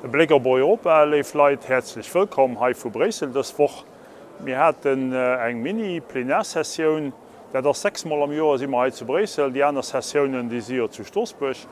E Bléck op Europa, Léif Leit, häerzlech wëllkomm hei vu Bréissel dës Woch. Mir haten eng Mini-Plenarsessioun, dat ass sechsmol am Joer si mer hei zu Bréissel, déi aner Sessiounen, déi si jo zu Stroossbuerg.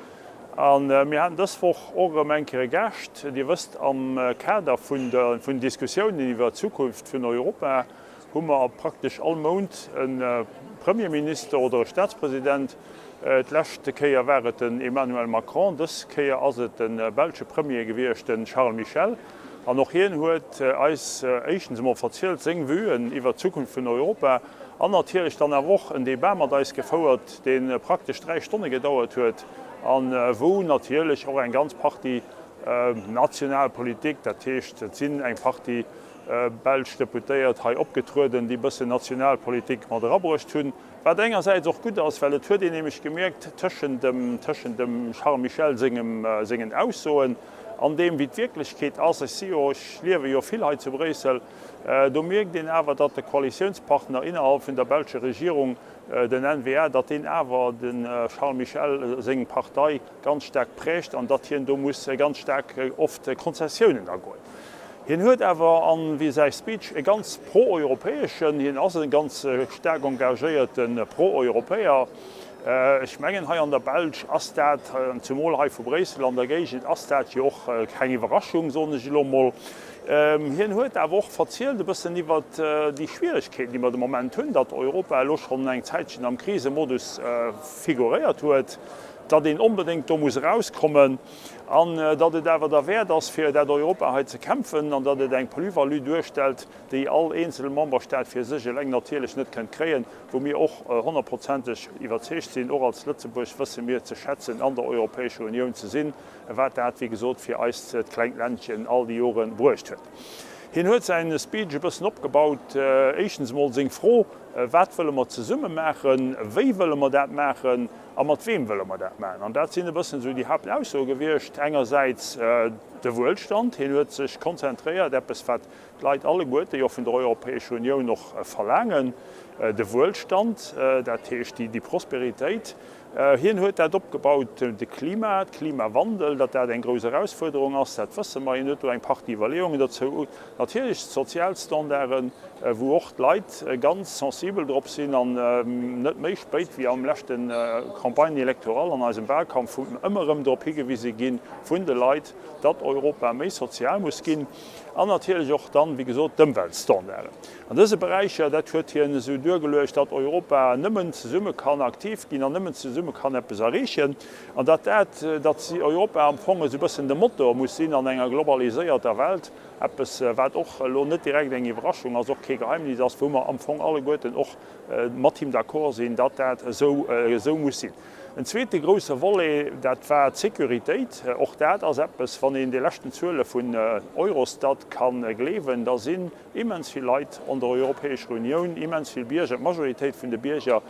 A mir haten dës Woch och erëm eng Kéier e Gaascht. Dir wësst, am Kader vun den Diskussiounen iwwer d'Zukunft vun Europa hu mer praktesch all Mount e Premierminister oder e Staatspresident. D'lescht Kéier war et den Emmanuel Macron, dës Kéier ass et de belsche Premier gewiescht, de Charles Michel. An och hien huet eis éischtens emol verzielt seng Vuen iwwert d'Zukunft vun Europa an natierlech dann awer och en Debat mat eis gefouert, dee praktesch 3 Stonne gedauert huet a wou natierlech och eng ganz Partie national Politik, dat heescht et sinn eng Partie belsch Deputéiert hei opgetrueden, déi e bëssen national Politik mat erabruecht hunn. Wat engersäits och gutt ass, well et huet een nämlech gemierkt, tëschent dem, tëschent dem Charles Michel sengem, sengen Aussoen an deem, wéi d'Wierklechkeet ass, ech si jo, ech liewe jo vill hei zu Bréissel, do mierkt een awer, datt de Koalitiounspartner innerhalb vun der belscher Regierung, den N-VA, datt deen awer de Charles Michel seng Partei ganz staark prägt an datt hien do muss ganz staark oft Konzessiounen agoen. Hien huet awer an wéi säi Speech e ganz pro-europäeschen, hien ass e ganz staark engagéierte Pro-Europäer. Ech mengen hei an der Belsch ass dat, zumol hei vu Bréissel an der Géigend, ass dat jo och keng Iwwerraschung, soen ech elo mol. Hien huet awer och verzielt e bëssen iwwert déi Schwieregkeeten, déi mer de Moment hunn, datt Europa elo schonn eng Zäitchen am Krisemodus figuréiert huet, datt een onbedéngt do muss erauskommen an datt et awer derwäert ass, fir dat Europa hei ze kämpfen an datt et eng Plus-value duerstellt, déi all eenzel Memberstaat fir sech eleng natierlech net kënnt kréien, wou mir och honnertprozenteg iwwerzeegt sinn, och als Lëtzebuerg wësse mir ze schätzen, an der Europäescher Unioun ze sinn, wat dat, wéi gesot, fir eist klengt Ländchen all déi Jore bruecht huet. Hien huet säin Speech e bëssen opgebaut, éischtens emol seng Fro, Wat wëlle mer zesumme maachen? Wéi wëlle mer dat maachen? A mat weem wëlle mer dat maachen? An dat sinn e bëssen esou déi Haaptaussoe gewiescht. Engersäits de Wuelstand. Hien huet sech konzentréiert, eppes wat d'Leit alleguerte jo vun der Europäescher Unioun och verlaangen, de Wuelstand, dat heescht déi Prosperitéit. Hien huet dat opgebaut, de Klima, d'Klimawandel, datt dat eng grouss Erausfuerderung ass, dat wësse mer. Hien huet do eng Partie Iwwerleeungen dozou. Natierlech d'Sozialstandarden, wou och d'Leit ganz sensibel drop sinn an net méi spéit wéi am leschte Campagne électorale an eisem Wahlkampf ëmmer erëm drop higewise gi vun de Leit, datt Europa méi sozial muss ginn. An natierlech och dann, wéi gesot, d'Ëmweltstandarden. An dëse Beräicher, dat huet hien esou duergeluecht, datt Europa nëmmen zesumme kann aktiv ginn an nëmmen zesumme kann eppes erreechen an datt dat, datt Europa am Fong esou e bëssen de Motor muss sinn an enger globaliséierter Welt, eppes wat och elo net direkt eng Iwwerraschung ass, och kee Geheimnis ass, wou mer am Fong alleguerten och mat him d'accord sinn, datt dat esou esou muss sinn. En zweete grouse Volet, dat war d'Sécuritéit. Och dat ass eppes, wann een de leschten Zuele vun Eurostat ka gleewen, da sinn immens vill Leit an der Europäescher Unioun, immens vill Bierger, d'Majoritéit vun de Bierger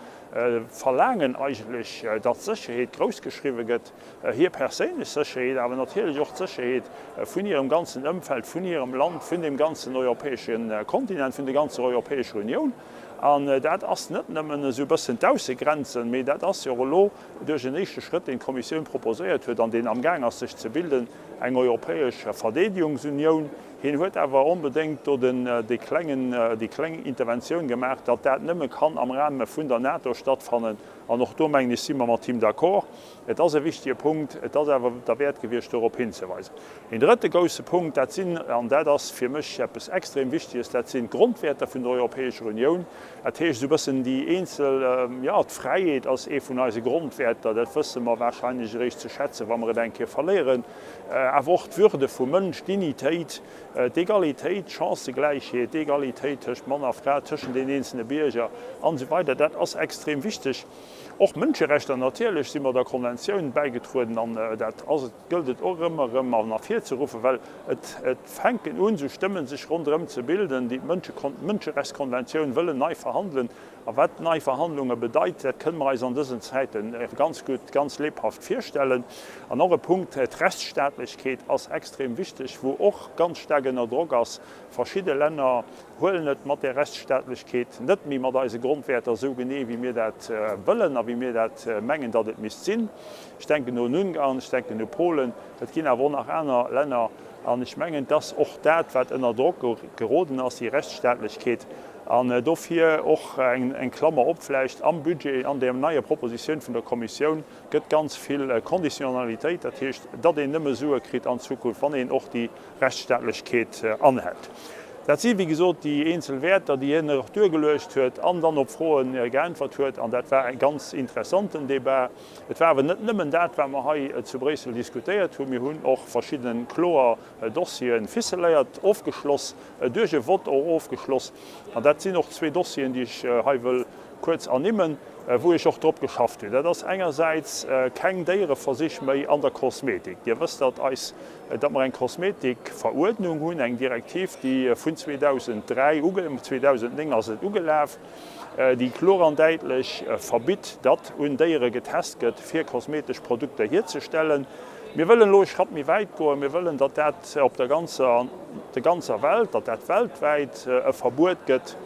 verlaangen eigentlech, datt Sécherheet groussgeschriwwe gëtt, hir perséinlech Sécherheet, awer natierlech och d'Sécherheet vun hirem ganzen Ëmfeld, vun hirem Land, vun deem ganzen europäesche Kontinent, vun der ganzer Europäescher Unioun. An dat ass net nëmmen esou e bëssen d'Aussegrenzen, mee dat ass jo och elo duerch en éischte Schrëtt, deen d'Kommissioun proposéiert huet an deen amgaang ass sech ze bilden, eng europäesch Verdeedegungsunioun. Hien huet awer onbedéngt do den, déi klengen, déi kleng Interventioun gemaach, datt dat nëmme kann am Rahme vun der NATO stattfannen. An och do, mengen ech, si mer mat him d'accord. Et ass e wichtige Punkt, et ass awer derwäert gewiescht, dorop hinzeweisen. Een drëtte grousse Punkt, dat sinn, an dat ass fir mech eppes extrem Wichtiges, dat sinn d'Grondwäerter vun der Europäescher Unioun. Dat heescht esou e bëssen déi eenzel, jo, d'Fräiheet ass ee vun eise Grondwäerter, dat wësse mer wahrscheinlech eréischt ze schätzen, wa mer et eng Kéier verléieren. Awer och d'Würde vum Mënsch, d'Dignitéit, d'Egalitéit, d'Chancëgläichheet, d'Egalitéit tëscht Mann a Fra, tëschent den eenzelne Bierger an esou weider, dat ass extrem wichteg. Och Mënscherechter, natierlech si mer der Konventioun bäigetrueden an dat ass et, gëllt et och ëmmer erëm an ervirzeruffen, well et et fänken un esou Stëmmen sech ronderëm ze bilden, déi d'Mënscherechtskonventioun wëllen nei verhandelen. A wat nei Verhandlunge bedeit, dat kënne mer eis an dësen Zäite ganz gutt, ganz lebhaft virstellen. An och e Punkt, d'Rechtsstaatlechkeet ass extrem wichteg, wou och ganz staark ënner Drock ass. Verschidde Länner huelen et mat där Rechtsstaatlechkeet net méi mat eise Grondwäerter esou genee, wéi mir dat wëllen a wéi. wéi mir dat mengen, datt et misst sinn. Ech denken un Ungarn, ech denken u Polen, et ginn awer och nach aner Länner. An ech mengen, et ass och dat, wat ënner Drock geroden ass, déi Rechtsstaatlechkeet. An dofir och eng Klammer op vläicht, Am Budget, an där neier Propositioun vun der Kommissioun gëtt ganz vill Konditionalitéit, dat heescht, datt een nëmme Sue kritt an Zukunft, wann een och déi Rechtsstaatlechkeet anhält. Dat si wéi gesot déi eenzel Wäerter, déi hien och duergeluecht huet an dann op Froe geäntwert huet. An dat war e ganz interessanten Debat. Et war awer net nëmmen dat, wat mer hei zu Bréissel diskutéiert hunn. Mir hunn och verschidde kloer Dossiere ficeléiert, ofgeschloss, duerch e Vott och ofgeschloss. An dat sinn och zwee Dossieren, déi ech hei wëll kuerz ernimmen, wou ech och drop geschafft hunn. Dat ass engersäits keng Déiereversich méi an der Kosmetik. Dir wësst, datt eis, datt mer eng Kosmetikveruerdnung hunn, eng Direktiv, déi vun 2003 uge, 2009 ass et ugelaf, déi kloer an däitlech verbitt, datt un Déiere getest gëtt, fir kosmetesch Produkter hierzestellen. Mir wëllen elo e Schratt méi wäit goen. Mir wëllen, datt dat op der ganzer, der ganzer Welt, datt dat weltwäit e Verbuet gëtt.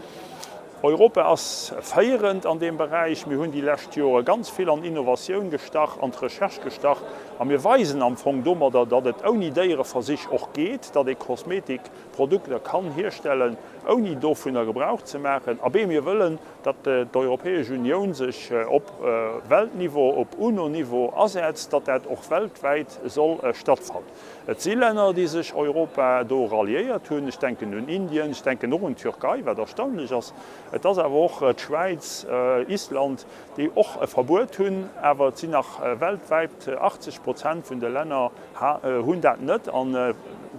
Europa ass féierend an deem Beräich. Mir hunn déi lescht Jore ganz vill an Innovatioun gestach, an d'Recherche gestach a mir weisen am Fong domadder, datt et ouni Déiereversich och geet, datt ee Kosmetikprodukter kann hierstellen, ouni dovunner Gebrauch ze maachen. Abee, mir wëllen, datt d'Europäesch Unioun sech op Weltniveau, op UNO-Niveau asetzt, datt dat och weltwäit soll stattfannen. Et si Länner, déi sech Europa do ralliéiert hunn. Ech denken un Indien, ech denken och un d'Türkei, wat erstaunlech ass. Et ass awer och d'Schwäiz, Island, déi och e Verbuet hunn. Awer et sinn nach weltwäit 80 Prozent vun de Länner hunn dat net an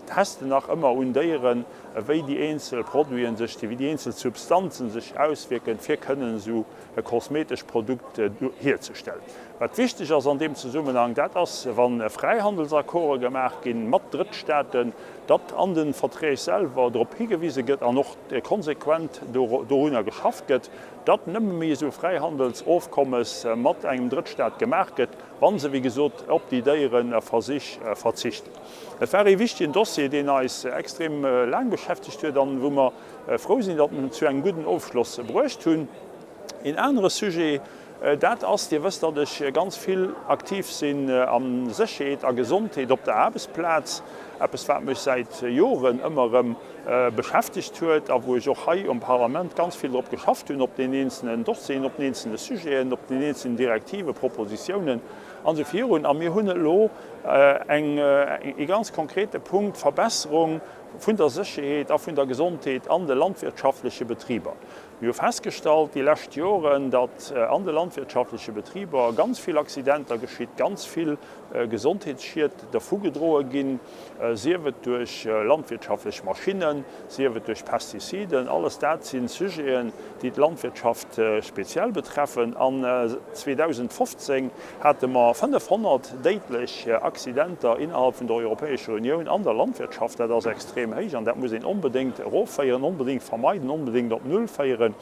testen nach ëmmer un Déieren, wéi déi eenzel Produiten sech, wéi déi eenzel Substanzen sech auswierken, fir kënnen esou e kosmetescht Produkt hierzestellen. Wat wichteg ass an deem Zesummenhang, dat ass, wa Fräihandelsaccorde gemaach gi mat Drëttstaaten, datt an de Verträg selwer drop higewise gëtt an och konsequent dorunner geschafft gëtt, datt nëmme méi esou Fräihandelsofkommes mat engem Drëttstaat gemaach gëtt, wa se, wéi gesot, op déi Déiereversich verzichten. Et war ee wichtegen Dossier, deen eis extrem laang beschäftegt huet an wou mer frou sinn, datt mer en zu engem gudden Ofschloss bruecht hunn. Een anere Sujet, dat ass, Dir wësst, datt ech ganz vill aktiv sinn a Sécherheet a Gesondheet op der Aarbechtsplaz, eppes wat mech säit Joren ëmmer erëm beschäftegt huet a wou ech och hei um Parlament ganz vill drop geschafft hunn, op den eenzelnen Dossieren, op den eenzelne Sujeten, op den eenzelnen Direktiven, Propositiounen an esou virun. A mir hunn elo eng, ee ganz konkrete Punkt, Verbesserung vun der Sécherheet a vun der Gesondheet an de landwirtschaftleche Betriber. Mir hu festgestallt déi lescht Joren, datt an de landwirtschaftleche Betriber ganz vill Accidenter geschitt, ganz vill Gesondheetsschied dervugedroe ginn, sief et duerch landwirtschaftlech Maschinnen, sief et duerch Pestiziden. Alles dat si Sujeten, déi d'Landwirtschaft speziell betreffen. An 2015 hate mer 500 déidlech Accidenter innerhalb vun der Europäescher Unioun an der Landwirtschaft. Dat ass extrem héich an dat muss een onbedéngt erofféieren, onbedéngt vermeiden, onbedéngt op Null féieren.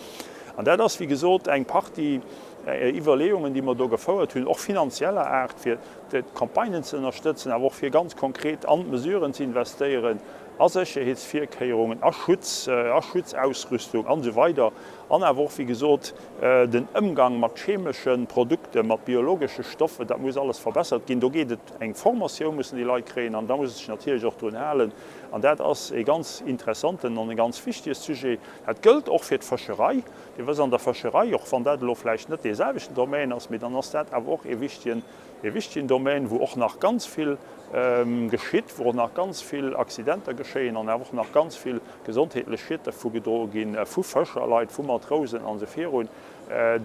An dat ass, wéi gesot, eng Partie Iwwerleeungen, déi mer do gefouert hunn, och finanzieller Aart, fir d'Campagnen ze ënnerstëtzen, awer och fir ganz konkret an d'Mesuren ze investéieren, a Sécherheetsvirkéierungen, a Schutz, a Schutzausrüstung an esou weider an awer och, wéi gesot, den Ëmgang mat chemesche Produkten, mat biologesche Stoffen, dat muss alles verbessert ginn. Do geet et, eng Formatioun mussen déi Leit kréien an da muss se sech natierlech och drun halen. An dat ass e ganz interessanten an e ganz wichtige Sujet. Dat gëllt och fir d'Fëscherei. Dir wësst, an der Fëscherei, och wann dat elo vläicht net dee selwechten Domaine ass, mee dann ass dat awer och e wichtigen, e wichtigen Domaine, wou och nach ganz vill geschitt, wou och nach ganz vill Accidenter geschéien an awer och nach ganz vill gesondheetlech Schied dervu gedroe ginn, vu Fëscherleit, vu Matrousen an esou virun.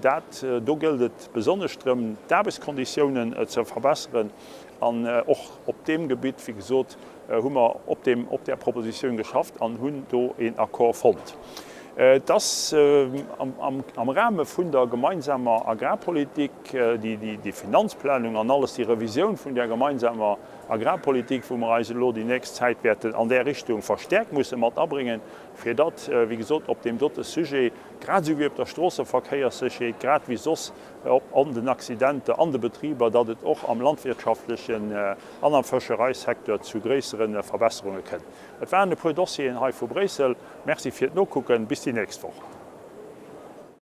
Dat, do gëllt et besonnesch drëm, d'Aarbechtskonditiounen ze verbesseren an och op deem Gebitt, wéi gesot, hu mer op deem, op där Propositioun geschafft an hunn do een Accord fonnt. Et ass am Rahme vun der gemeinsamer Agrarpolitik, déi Finanzplanung an alles, déi Revisioun vun där gemeinsamer Agrarpolitik, wou mer eis elo déi nächst Zäit wäerten an där Richtung verstäerkt musse mat abréngen, fir datt, wéi gesot, op deem dote Sujet, grad esou wéi op der Stroosseverkéierssécherheet, grad wéi soss op an den Accidenter an de Betriber, datt et och am landwirtschaftlechen an am Fëschereisecteur zu gréissere Verbesserunge kënnt. Et waren e puer Dossieren hei vu Bréissel. Merci fir d'Nokucken. Bis déi nächst Woch.